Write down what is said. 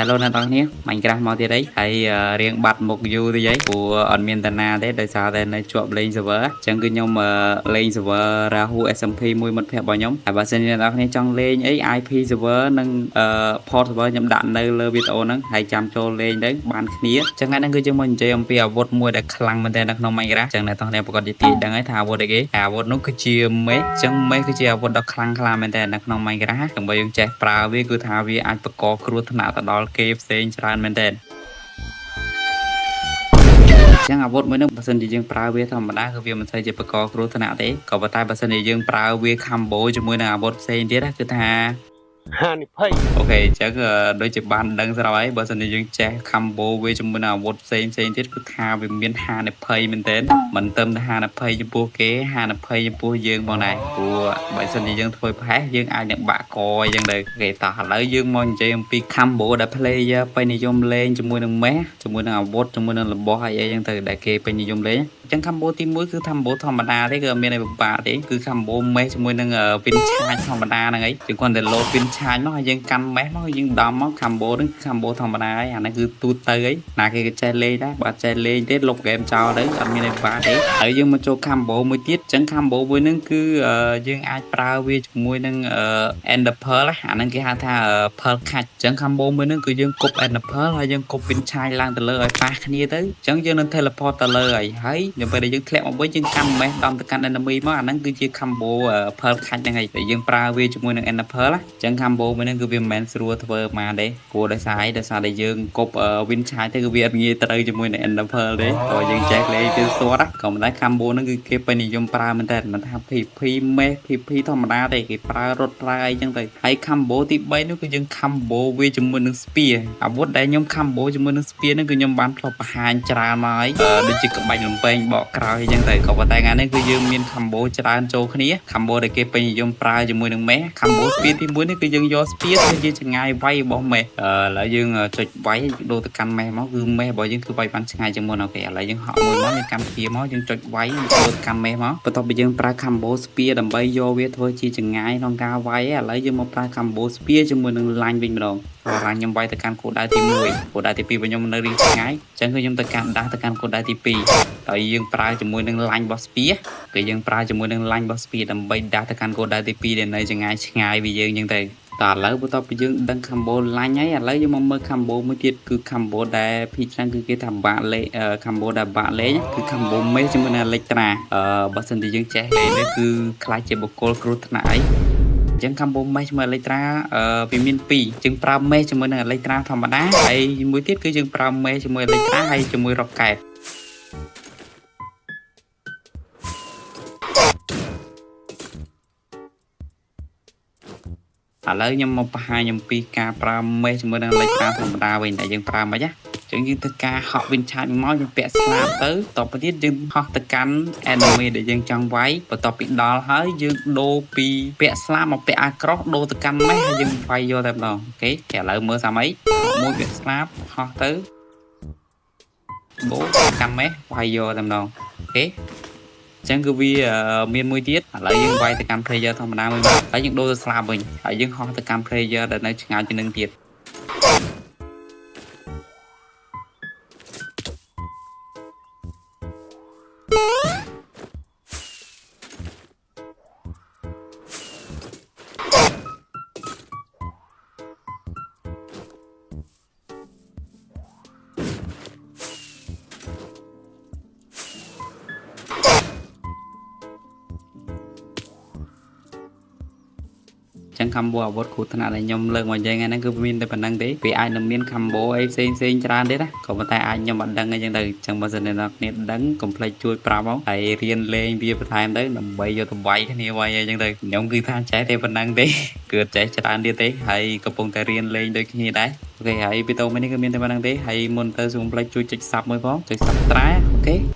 Hello អ្នកទាំងអស់គ្នា Minecraft មកទៀតអីហើយរៀងបាត់មុខយូរតិចអីព្រោះអត់មានតាណាទេដោយសារតែនៅជាប់លេង server អញ្ចឹងគឺខ្ញុំលេង server Rahu SMP មួយមិត្តភ័ក្តិរបស់ខ្ញុំហើយបើសិនជាអ្នកទាំងអស់គ្នាចង់លេងអី IP server និងport server ខ្ញុំដាក់នៅលើវីដេអូហ្នឹងហើយចាំចូលលេងទៅបានគ្នាអញ្ចឹងថ្ងៃហ្នឹងគឺយើងមកនិយាយអំពីអាវុធមួយដែលខ្លាំងមែនទែននៅក្នុង Minecraft អញ្ចឹងអ្នកទាំងអស់គ្នាប្រកាសជាទាយដឹងហើយថាអាវុធអីគេហើយអាវុធនោះគឺជា mace អញ្ចឹង mace គឺជាអាវុធដ៏ខ្លាំងក្លាមែនទែននៅក្នុង Minecraft ដើម្បីយើងចេះប្រើវាគឺថាវាអាចបង្កគ្រោះថ្នាក់ទៅដល់គេផ្សេងច្រើនមែនទែន ចឹងអាវុធមួយហ្នឹងបើសិនជាយើងប្រើវាធម្មតាគឺវាមិនសូវជាបង្កគ្រោះថ្នាក់ទេក៏ប៉ុន្តែបើសិនជាយើងប្រើវា combo ជាមួយនឹងអាវុធផ្សេងទៀតណាគឺថា ហានិភ័យ OK អញ្ចឹងដូចជាបានដឹងស្រាប់ហើយបើសិនជាយើងចេះ combo វាជាមួយនឹងអាវុធផ្សេងផ្សេងទៀតគឺថាវាមានហានិភ័យមែនទែនមិនត្រឹមតែហានិភ័យចំពោះគេហានិភ័យចំពោះយើងផងដែរព្រោះបើសិនជាយើងធ្វើប្រហែសយើងអាចនឹងបាក់កអញ្ចឹងទៅគេតោះឥឡូវយើងមកនិយាយអំពី combo ដែល player ពេញនិយមលេងជាមួយនឹង mace ជាមួយនឹងអាវុធជាមួយនឹងរបស់អីអីចឹងទៅដែលគេពេញនិយមលេងអញ្ចឹង combo ទី1គឺ combo ធម្មតាទេគឺអត់មានអីពិបាកទេគឺ combo mace ជាមួយនឹង wind charge ធម្មតាហ្នឹងឯងយើងគ្រាន់តែ load wind charge មកហើយយើងកាន់ mace មកយើងដំមក combo ហ្នឹង combo ធម្មតាហើយអាហ្នឹងគឺទូទៅអីណាគេក៏ចេះលេងដែរបើអត់ចេះលេងទេលុប game ចោលទៅអត់មានអីពិបាកទេហើយយើងមកចូល combo មួយទៀតអញ្ចឹង combo មួយហ្នឹងគឺយើងអាចប្រើវាជាមួយនឹង Ender Pearl ណាអាហ្នឹងគេហៅថា Pearl Catch អញ្ចឹង combo មួយហ្នឹងគឺយើងគប់ Ender Pearl ហើយយើងគប់ Wind Charge ឡើងទៅលើឲ្យប៉ះគ្នាទៅអញ្ចឹងយើងនឹង teleport ទៅលើហើយហើយនៅពេលដែលយើងធ្លាក់មកវិញយើងកាន់ mace ដំទៅកាន់ enemy មកអាហ្នឹងគឺជា combo Pearl Catch ហ្នឹងហើយដែលយើងប្រើវាជាមួយនឹង Ender Pearl ណាអញ្ចឹង combo មួយហ្នឹងគឺវាមិនមែនស្រួលធ្វើមកទេព្រោះដោយសារអីដោយសារតែយើងគប់ Wind Charge ទៅគឺវាអត់ងាយត្រូវជាមួយនឹង Ender Pearl ទេតើយើងចេះលេងគឺស្ទាត់ណាក៏មិនដែរ combo ហ្នឹងគឺគេពេញនិយមប្រើមែនតើមិនថា PVP mace PVP ធម្មតាទេគេប្រើរត់ប្រើអីចឹងទៅហើយ combo ទី3នោះគឺយើង combo វាជាមួយនឹង spear អាវុធដែលខ្ញុំ combo ជាមួយនឹង spear ហ្នឹងគឺខ្ញុំបានធ្លាប់បង្ហាញច្រើនមកហើយដូចជាក្បាច់លំពែងបកក្រោយអីចឹងទៅក៏ប៉ុន្តែថ្ងៃនេះគឺយើងមាន combo ច្រើនចូលគ្នា combo ដែលគេពេញនិយមប្រើជាមួយនឹង mace combo spear ទី1នេះគឺយើងយក spear ធ្វើជាចង្ងាយវាយរបស់ mace ឥឡូវយើងចុចវាយដូរទៅកាន់ mace មកគឺ mace របស់យើងគឺវាយបានឆ្ងាយជាងមុន OK ឥឡូវយើងហក់មួយមកយើងកាន់ spear មកយើងចុចវាយដូរទៅកាន់ mace មកបន្ទាប់ពីយើងប្រើ combo spear ដើម្បីយកវាធ្វើជាចង្ងាយក្នុងការវាយឥឡូវយើងមកប្រើ combo spear ជាមួយនឹង line វិញម្ដងព្រោះខ្ញុំវាយទៅកាន់គោលដៅទី1គោលដៅទី2របស់ខ្ញុំនៅរៀងឆ្ងាយអញ្ចឹងគឺខ្ញុំទៅកាន់ដាស់ទៅកាន់គោលដៅទី2ហើយយើងប្រើជាមួយនឹង line របស់ spear គឺយើងប្រើជាមួយនឹង line របស់ spear ដើម្បីដាស់ទៅកាន់គោលដៅទី2ដែលនៅចង្ងាយឆ្ងាយពីយើងអញ្ចឹងទៅតើឥឡូវបន្ទាប់ពីយើងដឹង combo line ហើយឥឡូវយើងមកមើល combo មួយទៀតគឺ combo ដែលភាគច្រើនគឺគេថាបាក់លេ combo ដែលបាក់លេងគឺ combo mace ជាមួយនឹង Elytra បើសិនជាយើងចេះលេងនេះគឺខ្លាចជាបុគ្គលគ្រោះថ្នាក់អីចឹង combo mace ជាមួយ Elytra វាមាន2យើងប្រើ mace ជាមួយនឹង Elytra ធម្មតាហើយមួយទៀតគឺយើងប្រើ mace ជាមួយ Elytra ហើយជាមួយ Rocket ឥឡូវខ្ញុំមកបង្ហាញអំពីការប្រើ mace ជាមួយនឹង Elytra ធម្មតាវិញតែយើងប្រើមិនណាចឹងយើងធ្វើការហក់ wind charge មកយើងពាក់ស្លាបទៅតទៅទៀតយើងហោះទៅកាន់ enemy ដែលយើងចង់វាយបន្ទាប់ពីដល់ហើយយើងដូរពីពាក់ស្លាបមកពាក់អាក្រោះដូរទៅកាន់ mace ហើយយើងវាយយកតែម្ដង OK ឥឡូវមើលសាមីមួយពាក់ស្លាបហោះទៅដូរកាន់ mace វាយយកតែម្ដង OK ចឹងគឺវាមានមួយទៀតឥឡូវយើងវាយទៅកាន់ player ធម្មតាមួយមកហើយយើងដូរទៅស្លាបវិញហើយយើងហោះទៅកាន់ player ដែលនៅឆ្ងាយជាងនឹងទៀត ចឹង combo អាវុធគ្រោះថ្នាក់ដែលខ្ញុំលើកមកនិយាយថ្ងៃហ្នឹងគឺមានតែប៉ុណ្្នឹងទេវាអាចនឹងមាន combo អីផ្សេងផ្សេងច្រើនទៀតណាក៏ប៉ុន្តែអាចខ្ញុំអត់ដឹងអីចឹងទៅចឹងបើសិនអ្នកនរគ្នាដឹងកុំភ្លេចជួយប្រាប់មកហើយរៀនលេងវាបន្ថែមទៅដើម្បីយកទៅវាយគ្នាវាយអីចឹងទៅខ្ញុំគឺថាចេះតែប៉ុណ្្នឹងទេគឺអត់ចេះច្រើនទៀតទេហើយកំពុងតែរៀនលេងដូចគ្នាដែរ OK ហើយវីដេអូមួយនេះគឺមានតែប៉ុណ្្នឹងទេហើយមុនទៅសូមភ្លេចជួយចុច sub មួយផងចុច subscribe OK.